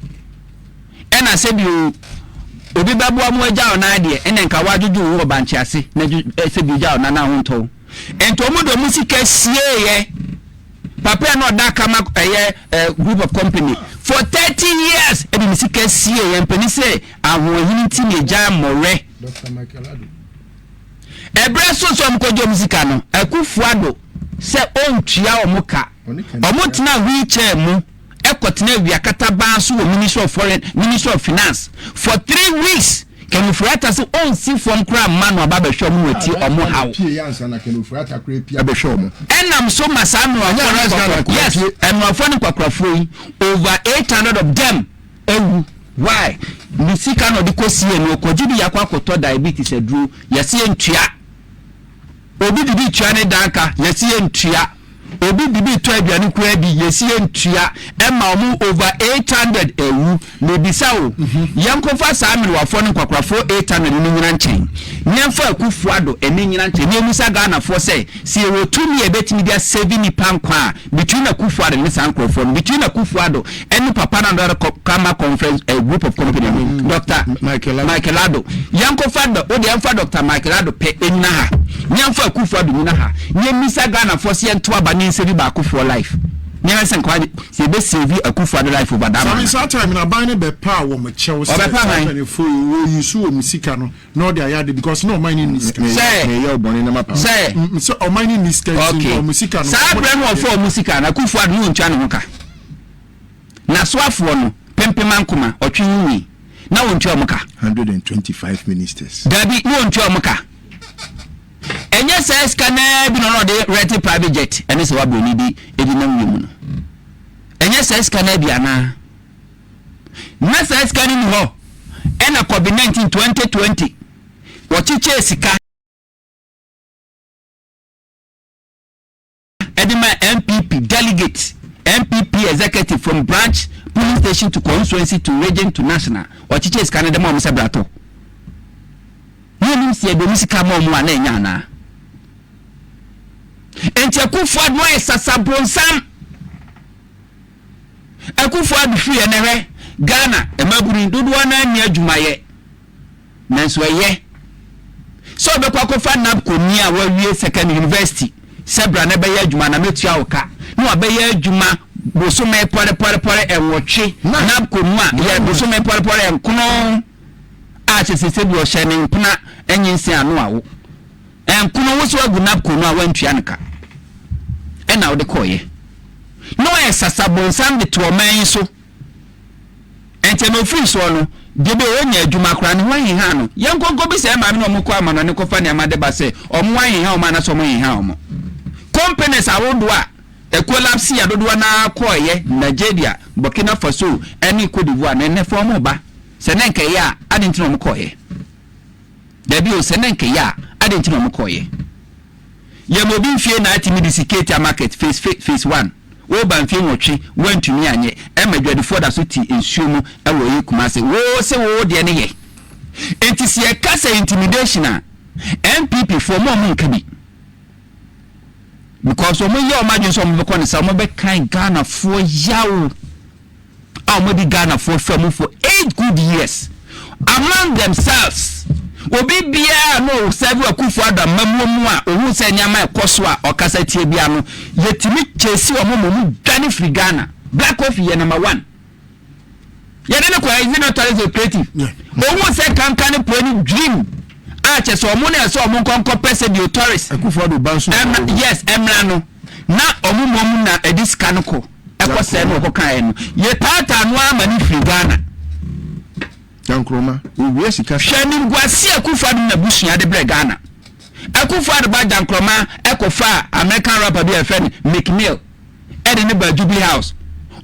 Speaker 3: Ɛna sɛ bi obi bɛboa mo agya ɔnan deɛ ɛna nka wadwodwo wo wɔ bankye ase na sɛ bi ogya ɔnan a wontɔw. Nti wɔn de wɔn sika sieeɛ. Papa yɛ na ɔda kama ɛyɛ ɛ group of company for 30 years ɛde ne sika sieeɛ. Mpanin sɛ ahoɔhene nti na egya mmɔwerɛ. Ɛbrɛ so sɛ wɔn kɔgye wɔn sika no, Akufo Addo sɛ ɔntua wɔn ka. Wɔn tena wheelchair mu ɛkɔtena awia katabaa so wɔ Ministry of Foreign, Ministry of Finance for 3 weeks. Ken Ofori-Atta sɛ ɔnsi fam koraa mma no aba abɛhwɛ wɔn na ɔtie wɔn haw. Ɛnam so ma saa mmerewafoɔ ne nkwakorafoɔ, yes, mmerewafoɔ ne nkwakorafoɔ yi, over 800 of them awu. Why? Ne sika na ɔde kɔ sie no, ɔkɔgye bi akɔ akɔtɔ diabetes aduro, yɛse yɛntua. Obi de bi tua ne dan ka, yɛse yɛntua. Obi de bi tɔ aduane koraa bi, yɛsi yɛntua. Ɛma ɔmo over 800 awu. Mebisa o, yɛnkɔfa saa mmerewafoɔ ne nkwakorafoɔ 800 no nyina nkyɛn, yɛmfa Akufo Addo ɛne nyina nkyɛn na yɛmmisa Ghanafoɔ sɛ, sɛ yɛwɔ tumi a yɛbɛtumi de asave nnipa nkwa a, between Akufo Addo ne saa nkurɔfoɔ no, between Akufo Addo ɛne papa no another Kama Conference group of company no, Dr. Michael Addo, yɛnkɔfa dɔ wode yɛmfa Dr. Michael Addo pɛ ɛnyina ha, yɛmfa Akufo Addo nyina ha na yɛmmisa Ghanafoɔ sɛ yɛnto aba ne nsave baakofoɔ life na yɛhwɛ sɛ nkwa sɛ yɛbɛsave Akufo Addo life over that
Speaker 2: Sami
Speaker 3: man.
Speaker 2: Saa time na aban no bɛpa a wɔn kyɛw sɛ
Speaker 3: Ɔbɛpa
Speaker 2: saa
Speaker 3: hwan?
Speaker 2: mpanyinfoɔ yi wɔyi so wɔn sika no na ɔde ayɛ ade because na ɔman no ni sika.
Speaker 3: Sɛ
Speaker 1: meyɛ ɔbɔne na mapa.
Speaker 3: Sɛ
Speaker 2: Sɛ ɔman no ni sika nti nka wɔn sika no.
Speaker 3: Saa berɛ no wɔfa ɔmo sika no, Akufo Addo ne wɔntua ne ho ka. N'asoafoɔ no pempem ankoma ɔtwe ho nwi na wɔntua ɔmo ka.
Speaker 1: 125 ministers.
Speaker 3: Dabi, ne wɔntua ɔmo ka. Ɛnyɛ saa sika naa bi na ɔno ɔde rent private jet ɛne sɛ wabroni bi ɛdi nam wiem no. Ɛnyɛ saa sika naa bi anaa? Na saa sika no ni hɔ ɛna COVID-19 2020 wɔkyekyɛɛ sika ɛde ma NPP delegate, NPP executive from branch, polling station to constituency to region to national. Ɔkyekyɛ sika no de ma ɔmo sɛ bratɔ ne onim si ɛde ɔmo sika ma ɔmo a na ɛnya anaa. Nti Akufo Addo ayɛ sasabonsam. Akufo Addo firi ɛnɛ hwɛ Ghana mmabunu dodoɔ naa nni adwumayɛ, nanso ɛyɛ sɛ ɔbɛkɔ akɔfa NABCO ni a wawie second university sɛ bra na ɛbɛyɛ adwuma na mɛtua wo ka na wabɛyɛ adwuma bosome pɔrepɔrepɔre 8 NABCO mu a yɛ bosome pɔrepɔre 9 a sɛ sɛ bi ɔhyɛ ne mpena ɛnyensen ano awo 9 wo so agu NABCO no a wantua no ka ɛna wode kɔɔyɛ na ɔyɛ sasabonsam de to ɔman yi so. Ɛnkyɛ na ofiri soɔ no, deɛ bɛyɛ ɔnya adwuma koraa ne ho aheha no. Yɛn nkonko bi sɛ maame na ɔmo kɔ amanɔne kɔfa nneɛma de ba sɛ ɔmo aheha ɔmo anaasɛ ɔmo heha ɔmo. Companies ahodoɔ a ɛcollapse a dodoɔ naa kɔɔyɛ Nigeria, Burkina Faso ɛne Cote d'Ivoire na ɛnɛ fɔ ɔmo ba sɛ ne nkɛyɛ a adi nti na ɔmo kɔɔyɛ. Dabi o, sɛ na nka ɛyɛ a, adɛn nti na wɔn kɔeɛ? Yɛma obi mfie na atumi de si Ketia market phase phase one. Woreba mfie nwɔtwe, woantumi anyɛ. Ɛma adwadifoɔ da so te nsuo mu wɔ ɛyɛ Kumasi. Wo se wo deɛ no yɛ. Enti sɛ yɛka sɛ intimidation a, NPP foɔ mo a mo nka bi. Because wɔn yɛ wɔn adwene sɛ wɔn bɛkɔ ne sa, wɔn bɛkan Ghanafoɔ yaw. A wɔadi Ghanafoɔ hwɛ mu for 8 good years among themselves. Obi biara na ɔsɛve Akufo Addo amammuo mu a ohun sɛ nneɛma ɛkɔ so a ɔkasa tia biara no, yɛtumi kyesi wɔn ma wɔn dwane firi Ghana. Black Coffee yɛ number one. Yɛde no kɔ is it not tourism creative? Ohun sɛ kankan ne poe ne dream a kyɛ sɛ wɔn na ɛsɛ wɔn nkɔnkɔ pɛ sɛ bio tourist.
Speaker 1: Akufo Addo ba nso.
Speaker 3: Ɛmra yes ɛmra no na wɔn mmom na ɛde sika no kɔ. Ɛkɔ sɛɛ na ɔkɔ kaeɛ no yɛ taataa no ara ma no firi Ghana.
Speaker 1: Gyankroma, wɔwia sika
Speaker 3: saa. Hwɛ animguaseɛ a Akufo Addo ne n'abusua de brɛ Ghana. Akufo Addo ba Gyankroma kɔ faa American rapper bi a yɛfrɛ no Meek Mill de no baa Jubilee House.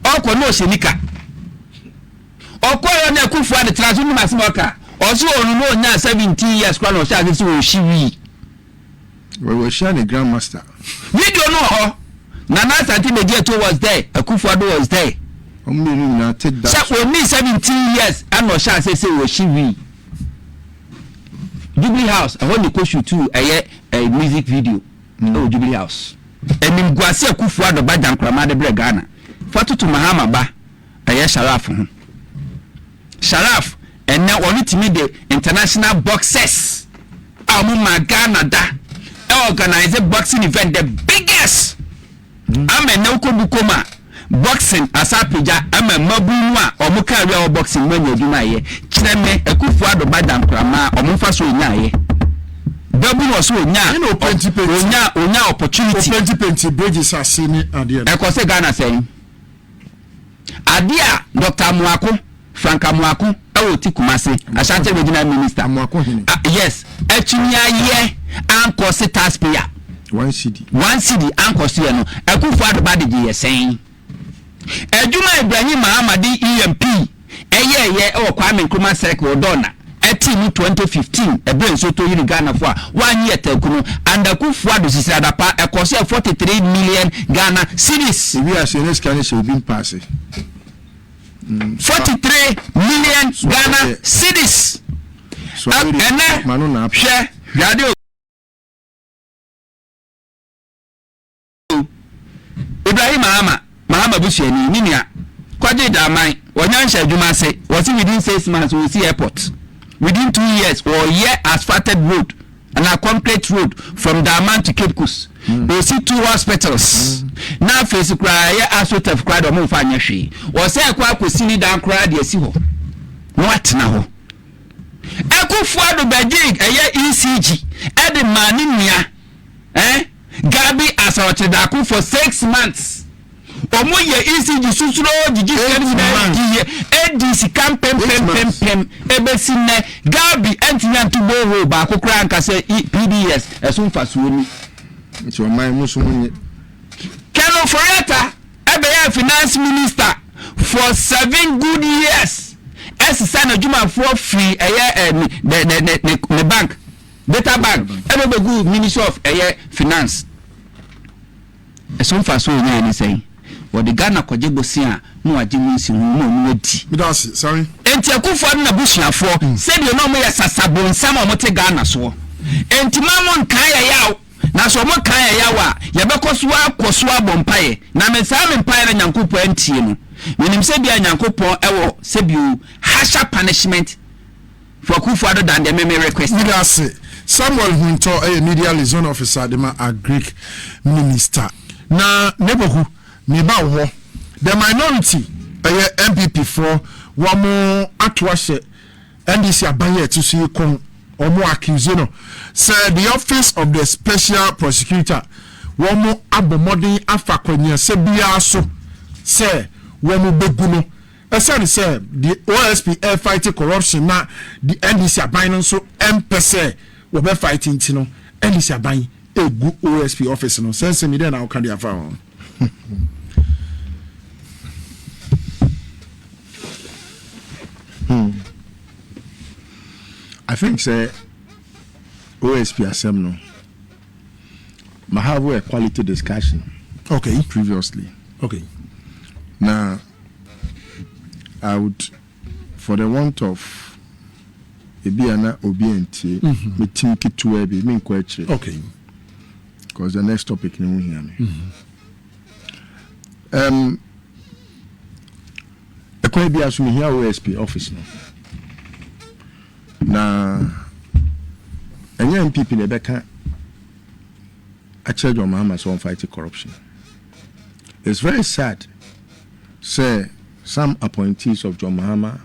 Speaker 3: Ɔkɔ na ɔhyɛ nika. Ɔkɔeɛ ɔne Akufo Addo tena so wonim asɛm a ɔka? Ɔse ɔno no ɔnyaa 17 years koraa na ɔhyɛɛ ase sɛ ɔhye wii.
Speaker 1: Wɔahyia ne grand master.
Speaker 3: Video no wɔ hɔ. Nana Asante Bediatuo was there, Akufo Addo was there.
Speaker 1: Wɔn mmienu nyinaa take that.
Speaker 3: Sɛ ɔnii 17 years ɛna ɔhyɛ aseɛ sɛ ɔhye wii. Jubilee House ɛhɔ na ɛkɔ shootuu ɛyɛ ɛɛ music video ɛwɔ Jubilee House. Animguase Akufo Addo ba Gyankrama de brɛ Ghana. Fa toto Mahama ba ɛyɛ Sharaf ho. Sharaf ɛnɛ ɔno tumi de international boxers a ɔmo maa Ghana da ɛ organise boxing event the biggest ama ɛnɛ wokɔ Bukom a boxing asa apagya ama mmabun no a ɔmo kaa wia wɔ boxing mu anya adwuma ayɛ. Kyerɛ me Akufo Addo ba Dankorama a ɔmo nfa so onyaayɛ babun ɔso onya
Speaker 2: Ɛna openti penti.
Speaker 3: onya onya opportunity.
Speaker 2: Openti penti bridges ase ne adeɛ no.
Speaker 3: Ɛkɔ sɛ Ghana sɛn? Adeɛ a Doctor Amoako, Frank Amoako ɛwɔ ti Kumasi, Ashanti Regional Minister.
Speaker 2: Amoako hene.
Speaker 3: Ah, yes, atumi ayɛ ankɔ se taxpayer.
Speaker 1: One cedi.
Speaker 3: One cedi ankɔ so yɛ no, Akufo Addo ba de gye yɛ sɛn? Adwuma a Ibrahim Mahama de EMP ɛyɛɛyɛ ɛwɔ Kwame Nkrumah Circle Odonna ɛtee mu 2015 ɛberɛ nsuo tɔ yiri Ghanafoɔ a wannye yɛ taku no and Akufo Addo Sisiri Adapa ɛkɔɔ so yɛ 43 million Ghana cedis.
Speaker 1: Ewi ase na sika no hyɛ obi mpa ase.
Speaker 3: 43 million Ghana cedis. Ɛnɛ hwɛ hwɛ adeɛ o. Ibrahim Mahama, Mahama busuani, ne nua, kɔgyee Daman wɔ nyanhyɛ adwuma ase, wɔse within 6 months wɔsi airport, within 2 years wɔyɛ asphalted road anaa concrete road from Daman to Cape Coast, wɔsi 2 hospitals, na afei so koraa ɛyɛ astroturf koraa deɛ wɔn mfa nyɛ hwee, wɔsɛ ɛkɔ akɔsi ne dan koraa de asi hɔ na watena hɔ. Akufo-Addo bɛgyee ɛyɛ ECG ɛde maa ne nua. Eh Gabi Asawɔkyere-Darko for 6 months Ɔmo yɛ ECG susuro gyigyi sika no nyinaa di yɛ edi sika mpempempempem ebesi nnɛ Gabi antumi anto borehole baako koraa anka sɛ PDS ɛso mfasoɔ ni.
Speaker 1: Nti ɔman mo nso mo nye.
Speaker 3: Ken Ofori-Atta ɛbɛyɛɛ finance minister for 7 good years ɛsesa n'adwumafoɔ firi ɛyɛ ne ne ne ne bank. Data bank ɛna ɔbɛgu ministry of ɛyɛ finance ɛso mfasoɔ ɔnyaeɛ ne sɛn? Wɔde Ghana kɔgye bosea a na wagye mu nsiho na ɔno adi.
Speaker 2: Meda ase, sorry.
Speaker 3: Enti Akuffo Addo n'abusuafoɔ sɛdeɛ na wɔyɛ sasabonsam a wɔte Ghana soɔ. Enti ma mo nkae yɛ yaw, na sɛ wɔn kae yɛ yaw a, yɛbɛkɔ so ara akɔ so abɔ mpaeɛ. Na me saa me mpaeɛ no Nyankopɔn antie no. Menim sɛ bia Nyankopɔn wɔ sɛbio harsher punishment For Akuffo Addo than the me me request.
Speaker 2: Meda ase. Samuel Huntɔ yɛ Media Liaison Officer de ma Agric Minister. Na Neboku, meba wo hɔ. The minority, ɛyɛ NPP foɔ, wɔn ato ahyɛ NDC aban yi a ɛte so yi kɔn. Wɔn accuse no sɛ the office of the special prosecutor, wɔn abɔ mmɔden afa kwanyiasɛ biara so sɛ wɔn bɛgu no. Ɛsiane sɛ the OSP refight corruption na the NDC aban no nso mpɛ sɛ wɔbɛ fight nti no, NDC aban regu OSP office no. Sɛ nsɛm yi dɛn na woka de afa ho?
Speaker 1: Hmm. I think sɛ. OSP asɛm no, ma have a quality discussion previously. Na I would, for the want of ebi a na obi antie, me team ketewa bi, menkɔ akyire. Because the next topic ne ho hia me. Ɛkwan bi so mehia OSP office no. Na ɛnyɛ NPP na ɛbɛka akyerɛ John Mahama sɛ ɔmfight corruption. It's very sad sɛ some appointees of John Mahama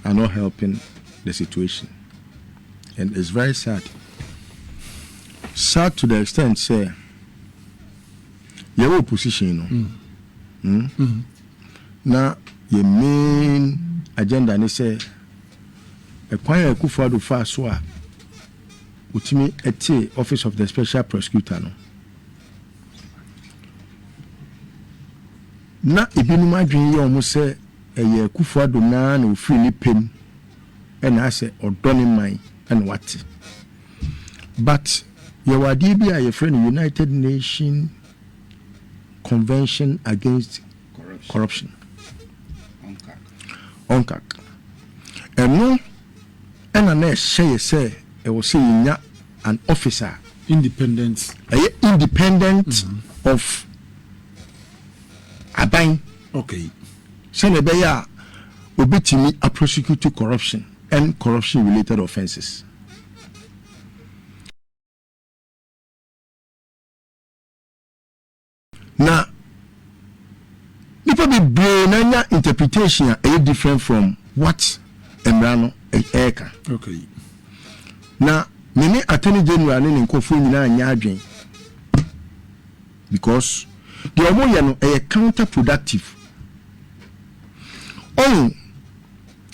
Speaker 1: are not helping the situation. And it's very sad. Sad to the extent sɛ yɛwɔ opposition no. Na yɛ main agenda ne sɛ ɛkwan a Akufo-Addo fa so a otumi ɛte Office of the Special Prosecutor no, na ebinom adwene yɛ wɔn sɛ ɛyɛ Akufo-Addo naa na ofiri ne pɛm ɛna asɛ ɔdɔ ne man ɛna wate, but yɛwɔ adeɛ bi a yɛfrɛ no United Nation Convention Against Corruption, UNCAC. Ɛno ɛna na ɛhyɛ yɛ sɛ ɛwɔ sɛ yɛnya an officer
Speaker 2: independent,
Speaker 1: ɛyɛ independent of aban, sɛnea ɛbɛyɛ a obetumi aprosecute corruption and corruption related offences. Na nipa bebree na nya interpretation a ɛyɛ different from what mmara no ɛɛka. Na me ne Attorney General ne ne nkurɔfoɔ nyinaa nyɛ adwen because deɛ ɔmo yɛ no ɛyɛ counter productive. Ɔn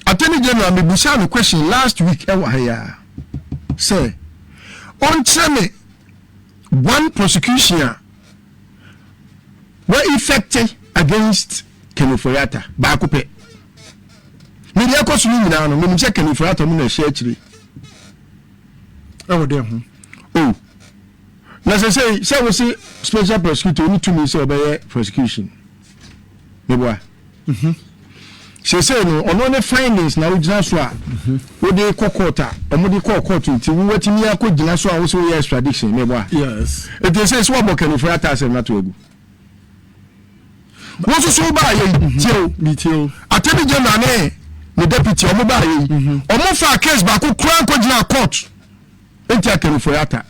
Speaker 1: Attorney General, mebusa no question last week ɛwɔ ha yi a sɛ ɔnkyerɛ me one prosecution a wɔ effective against Ken Ofori-Atta baako pɛ. Mede ɛkɔ so no nyinaa no, menim sɛ Ken Ofori-Atta mu na ɛhyɛ akyire.
Speaker 2: Ɛwɔ dɛ ho?
Speaker 1: Oh, na sɛ wo se special prosecutor oni tumi sɛ ɔbɛyɛ prosecution, meboa sɛsɛ no, ɔno ne findings na wogyina so a wode kɔ court a ɔmode kɔɔ court, nti wowatumi akɔ gyina so a wo sɛ woyɛ extradition, meboa?
Speaker 2: Yes.
Speaker 1: Ɛnti sɛ woabɔ Ken Ofori-Atta asɛm no ato agu, wo nso so wobaayɛ yi, tie o.
Speaker 2: Metie o.
Speaker 1: Attorney General ne ne deputy, ɔmo baayɛ yi, ɔmo fa case baako kura nkɔgyina court nti a Ken Ofori-Atta.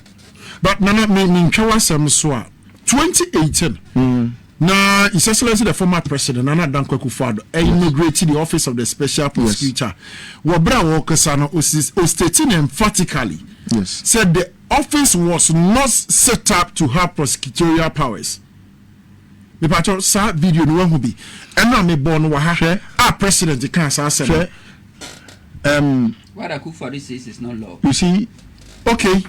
Speaker 2: But Nana, me mentwa w'asɛm so a, 2018 na His Excellency the former President Nana Dankwa Akufo-Addo inaugurated the Office of the Special Prosecutor. Wɔ berɛ a wɔkasa no, ɔstating emphatically said the office was not set up to have prosecutorial powers. Mepatɔ saa video no wahu bi, ɛno a mebɔ no wɔ ha.
Speaker 1: Hwɛ.
Speaker 2: A president ka saa asɛm no.
Speaker 1: Hwɛ,
Speaker 3: What Akufo-Addo says is not law.
Speaker 1: You see,
Speaker 2: okay,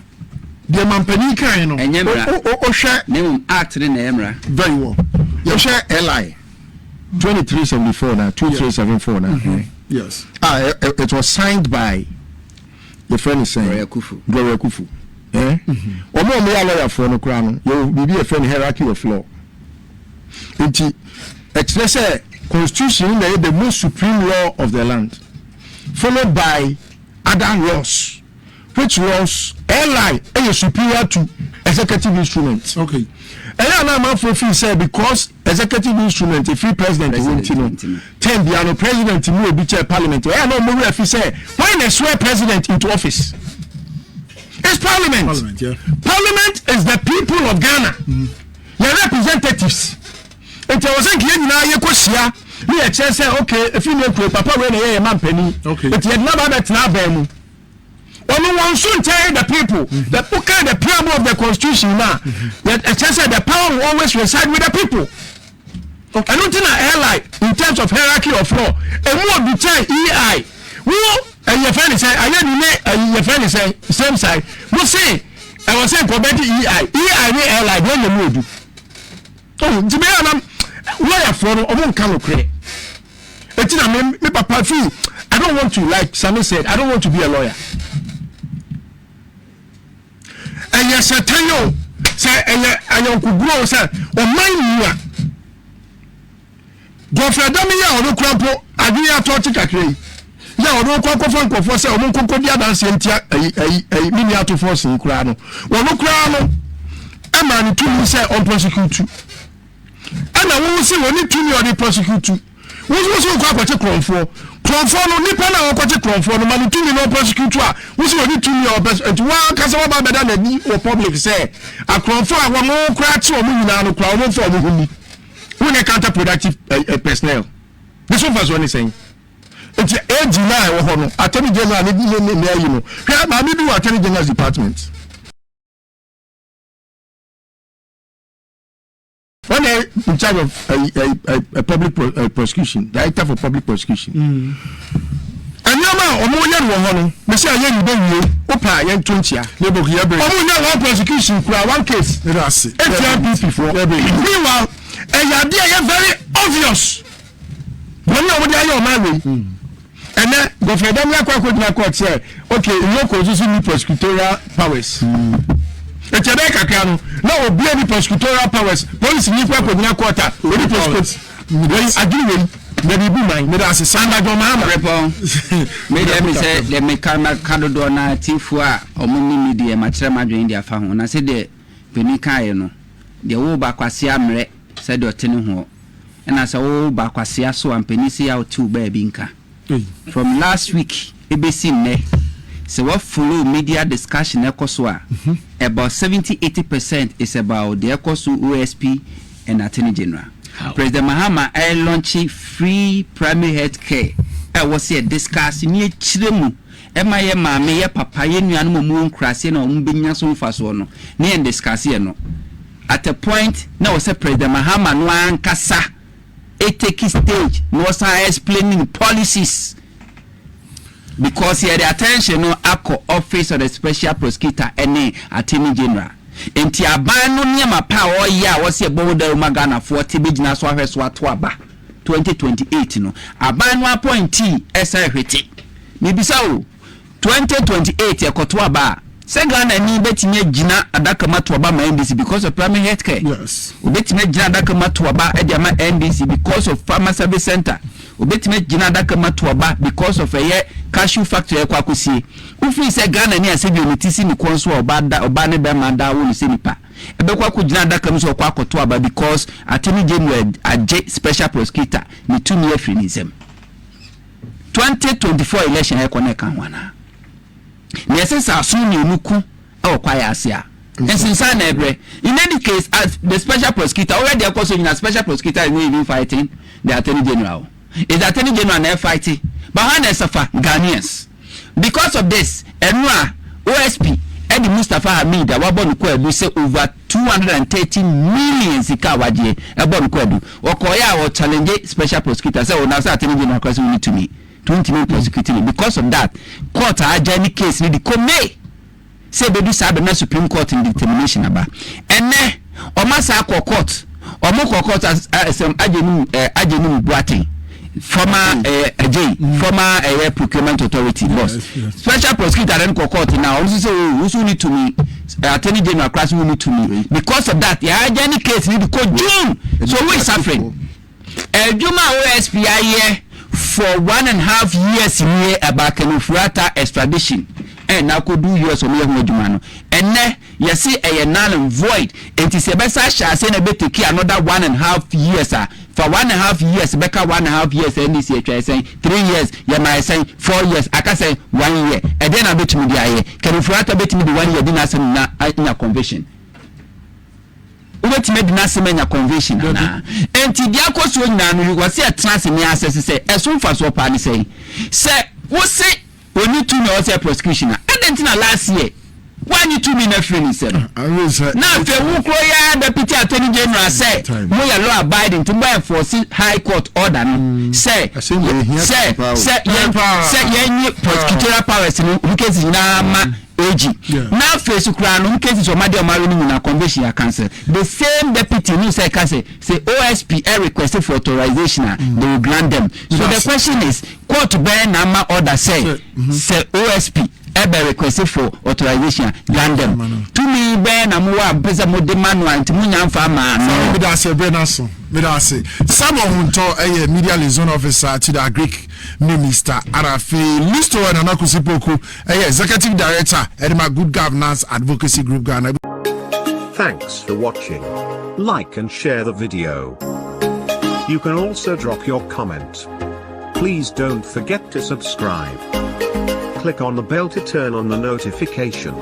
Speaker 2: deɛ mampanin kan no.
Speaker 3: Ɛnyɛ mmara.
Speaker 1: Wohwɛ
Speaker 3: Na mmom act ne na ɛyɛ mmara.
Speaker 2: Very well.
Speaker 1: Wohwɛ LI 2374 na 2374 na eh?
Speaker 2: Yes.
Speaker 1: Ah, it was signed by your friend is saying
Speaker 3: Gloria Akuffo.
Speaker 1: Gloria Akuffo, eh? Ɔmo a ɔmo yɛ alɔyafoɔ no koraa no, yɛwɔ biribi yɛ fɛ no hierarchy of law, nti ɛkyerɛ sɛ constitution na yɛ the most supreme law of the land, followed by other laws, which laws LI ɛyɛ superior to executive instrument. Ɛyɛ ana amanfoɔ fi sɛ because executive instrument efiri president wɔ nti no
Speaker 3: President nti no.
Speaker 1: Term bia no president mu obi kyɛ parliament. Ɛyɛ ana ɔmo werɛ fi sɛ when they swear president into office, it's parliament.
Speaker 2: Parliament, yeah.
Speaker 1: Parliament is the people of Ghana, yɛ representatives, nti ɛwɔ sɛ nka yɛn nyinaa yɛkɔ hyia ne yɛkyerɛ sɛ okay, efi ne ekuro papa wei na yɛ yɛ ma mpanin, nti yɛde naba abɛtena abɛn mu. Ɔno wɔn nso nkyɛn the people, the okay, the preamble of the constitution na yɛ ɛkyerɛ sɛ the power will always reside with the people. Ɛno nti na LI in terms of hierarchy of law emu odu kyɛn EI. Wo ɛyɛ fɛn ne sɛ ayɛ ni ne ɛyɛ fɛn ne sɛ same side mo se ɛwɔ sɛ nkɔbɛ di EI EI ne LI deɛ ɛnyɛ mu odu. Oh, nti bɛyɛ anam lɔyafoɔ no, ɔmo nka nokorɛ. Eti na me papa fi, I don't want to, like Sami said, I don't want to be a lawyer. Ɛyɛ sɛtɛn o, sɛ ɛyɛ ayɔnkogorɔ o, sɛ ɔman mu a Godfrey Adame yi a ɔno kora mpo adwene atɔ te kakra yi yɛ a ɔno kɔ akɔfa nkurɔfoɔ sɛ ɔmo nkɔnkɔdi adanseɛ ntia ayi ayi ayi me nua atofoɔ sen koraa no, ɔno koraa no ɛmaa ne tumi sɛ ɔmprosecute. Ɛna wo se wɔne tumi a ɔde prosecute. Wo nso wo se wokɔ akɔkye korɔmfoɔ. Korɔmfoɔ no, nipa no a ɔkɔkye korɔmfoɔ no, ma no tumi na ɔprosecute a, wo se ɔne tumi a ɔpɛ so. Nti wo ankasa woaba abɛda no adi wɔ public sɛ akorɔmfoɔ a wɔn koraa kye wɔn nyinaa no koraa wɔn mfa wɔn ho nni. Wonyɛ counter productive eh, eh, personnel. Ne so mfasoɔ ne sɛn? Nti AG no a ɛwɔ hɔ no, Attorney General ne ne ne ne ayi no, hwɛ maame bi wɔ Attorney General's department. Wɔn na in charge of uh, uh, public pro, prosecution, director for public prosecution. Nneɛma a wɔn yɛ no wɔ hɔ no, mesi a yɛn ni bɛ wie, wopɛ a yɛn to nkyia. Wɔn nyɛ one prosecution kura one case. Etia NPP foɔ. Meanwhile, ɛyɛ adeɛ a ɛyɛ very obvious. Bɔnne a wɔde ayɛ ɔman wei. Ɛnɛ Godfrey Dame akɔ akɔgyina court sɛ okay Nyoko nso so ni prosecutorial powers. Eti ɛbɛyɛ kakra no na obi ani prosecutorial powers, police ni kɔ akɔgyina court a oni prosecute wei adwene wei na biribi man
Speaker 2: meda ase saa
Speaker 1: Sanda John Mahama.
Speaker 3: Repɔn, me deɛ me sɛ deɛ meka maka dodoɔ no ara tiefoɔ a wɔn ne me deɛ makyerɛ m'adwene de afa ho na sɛdeɛ panin kaeɛ no deɛ wo ba kwasea mmerɛ sɛdeɛ ɔte ne hoɔ. Ɛna sɛ wo ba kwasea so a mpanin se yaw te wo baabi nka. From last week besi nnɛ sɛ wa follow media discussion a ɛkɔ so a about 70, 80% is about deɛ ɛkɔ so OSP and Attorney General. President Mahama ɛrelaunche free primary health care a ɛwɔ sɛ yɛ discuss ne yɛkyerɛ mu ɛma yɛ maame, yɛ papa, yɛ nuanom a wɔwɔ nkuraseɛ na wɔn bɛnya so mfasoɔ no ne yɛn discuss yɛ no. At a point na ɛwɔ sɛ President Mahama no ankasa take stage na ɔsan explain ne policies because yɛde attention no akɔ Office of the Special Prosecutor ne Attorney General. Nti aban no nneɛma pa a ɔreyɛ a ɔsɛ yɛbɔ ho dawuro ma Ghanafoɔ te bɛgyina so ahwɛ so ato aba 2028 no, aban no appointee ɛsan hwete. Mebisa o, 2028 yɛkɔto aba a, sɛ Ghana ni bɛtumi agyina adaka mu ato aba ma NDC because of primary health care?
Speaker 2: Yes.
Speaker 3: Obɛtumi agyina adaka mu ato aba de ama NDC because of farmer service center? Obɛtumi agyina adaka mu ato aba because of ɛyɛ cashew factory ɛkɔ akɔsie? Wofiri sɛ Ghana ni a sɛdeɛ ne ti si ne kɔn so a ɔbaa da ɔbaa ne bɛrima da awo no sɛ nipa ɛbɛkɔ akɔgyina adaka mu sɛ ɔkɔ akɔto aba because Attorney General agye special prosecutor ne tumi afiri ne nsam? 2024 election ɛkɔ na ɛka ho anaa? Nea ɛsɛ sɛ asono mmienu ko wɔ kwaeɛ ase a, nsensan na ɛbrɛ. In any case, as the special prosecutor, wohwɛ deɛ ɛkɔ so nyinaa, special prosecutor is not even fighting the attorney general. It's the attorney general na ɛfight, but hwan na ɛsuffer? Ghanaians. Because of this, ɛno a OSP ɛde Mustapha Hamid a wabɔ no kwaadu sɛ over 230 million sika a wagyeɛ ɛbɔ no kwaadu. Ɔkɔeɛ a ɔchallenge special prosecutor sɛ ɔnam sɛ attorney general koraa sɛ wonni tumi nti wontumi mprosecute no. Because of that, court a adjourn ne case no de kɔ May sɛ ɛbɛdu saa bere na Supreme Court no determination aba. Ɛnnɛ, wɔasan akɔ court, wɔkɔ court asɛm Agyenim eh, Agyenim Boateng, former eh, Agyei, former eh, procurement authority boss. Special prosecutor no kɔ court na ɔno nso sɛ oh, wo nso wonni tumi, attorney general koraa nso wonni tumi. Because of that, yɛagya ne case no de kɔ June. So who is suffering? Adwuma a OSP ayɛ for 1.5 years nie about Ken Ofori-Atta extradition ɛna akɔdu US wɔn yɛ ho adwuma no, ɛnɛ yɛse ɛyɛ null and void. Enti sɛ ɛbɛsa ahyɛ ase na ɛbɛ take another 1.5 years a, fa 1.5 years bɛka 1.5 years a NDC atwa ɛsɛn 3 years, yɛma ɛsɛn 4 years, aka sɛn 1 year. Ɛdeɛn na bɛtumi de ayɛ? Ken Ofori-Atta bɛtumi de 1 year di n'asɛm nyinaa anya conviction? Wobɛtumi adi n'asɛm anya conviction anaa? Enti deɛ akɔ soɔ nyinaa no, wɔse ɛtena ase ne asɛse sɛ ɛso mfasoɔ paa ne sɛn? Sɛ wose ɔnni tumi a ɔsɛ prosecution a, adɛn nti na last year woannye tumi no afiri ne nsam? Na afei wo koro yi ara deputy attorney general sɛ moyɛ law abiding nti mobɛ enforce high court order no sɛ sɛ sɛ yɛn sɛ yɛnye prosecutorial powers no mu cases nyinaa ma AG. Na afei so koraa no, cases ɔma de ɔma awe no nyinaa conviction yɛ cancel. The same deputy no sɛ ɛka sɛ sɛ OSP ɛ request for authorization a, they will grant them. So the question is, court bɛn na ama order sɛ sɛ OSP Ɛbɛ request for authorization a, grant them. Tumi bɛn na mowɔ a mopɛ sɛ mode ma no a nti monya mfa mmaa no?
Speaker 2: Meda ase, ɛberɛ no aso. Meda ase. Samuel Hontɔ yɛ Media Liaison Officer to the Agric Minister. Ana afei Listo Nana Kusi Poku yɛ Executive Director ɛde ma Good Governance Advocacy Group Ghana.
Speaker 4: Thanks for watching. Like and share the video. You can also drop your comment. Please don't forget to subscribe. Click on the bell to turn on the notification.